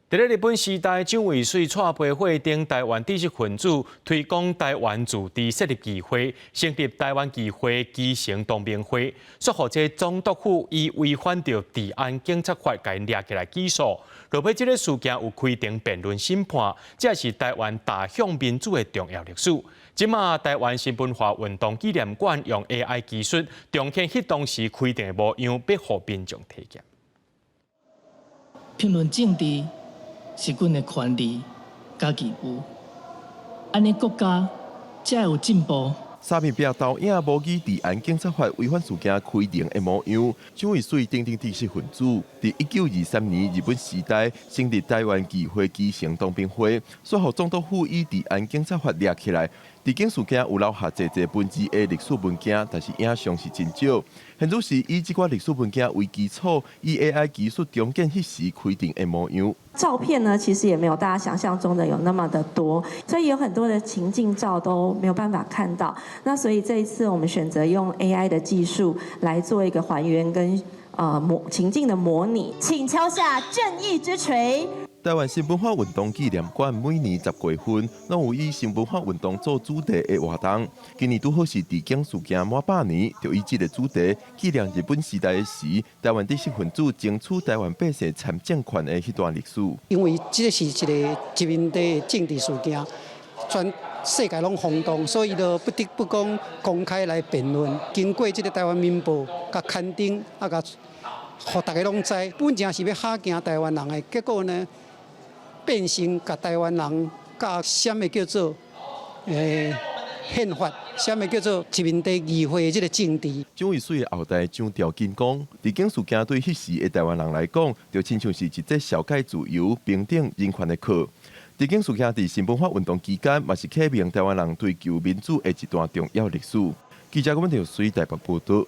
佇咧日本時代，蔣渭水帶陪會等臺灣知識分子推廣臺灣自治設立議會，成立臺灣議會基層同盟會，煞予這總督府以違反著治安警察法，共𪜶掠起來起訴。落尾這个事件有開庭辯論審判，這是臺灣踏向民主的重要歷史。這馬臺灣新文化運動紀念館用 AI 技術重現彼當時開庭的模樣，欲予民眾體驗。評論政治是阮的權利佮義務，按呢國家才會有進步。三片壁投影模擬治安警察法違反事件開庭的模樣，蔣渭水等等知識分子，佇1923年日本時代成立臺灣議會基層同盟會，煞予總督府以治安警察法掠起來。治警事件有留下濟濟文字的歷史文件，但是影像是真少。現如是以這寡歷史文件為基礎，以 AI 技術重建彼時開庭的模樣。照片呢，其實也沒有大家想象中的有那麼的多，所以有很多的情境照都沒有辦法看到。那所以這一次我們選擇用 AI 的技術來做一個還原跟模情境的模擬。請敲下正義之錘。臺灣新文化運動紀念館每年10月份，攏有以新文化運動做主題的活動。今年拄好是治警事件滿百年，就以這个主題紀念日本時代的時，臺灣知識分子爭取臺灣百姓參政權的彼段歷史。因為這个是一个殖民地政治事件，全世界攏轟動，所以就不得不講公開來辯論。經過這个台灣民報共刊登，啊，共予大家攏知，本正是欲嚇驚臺灣人的，結果呢，變成共臺灣人教啥物叫做憲法，啥物叫做殖民地議會這个政治。蔣渭水的後代蔣兆金講，治警事件對彼時的臺灣人來講，就親像是一節紹介自由、平等、人權的課。治警事件佇新文化運動期間，嘛是啟明臺灣人追求民主的一段重要歷史。記者郭文條水台北報道。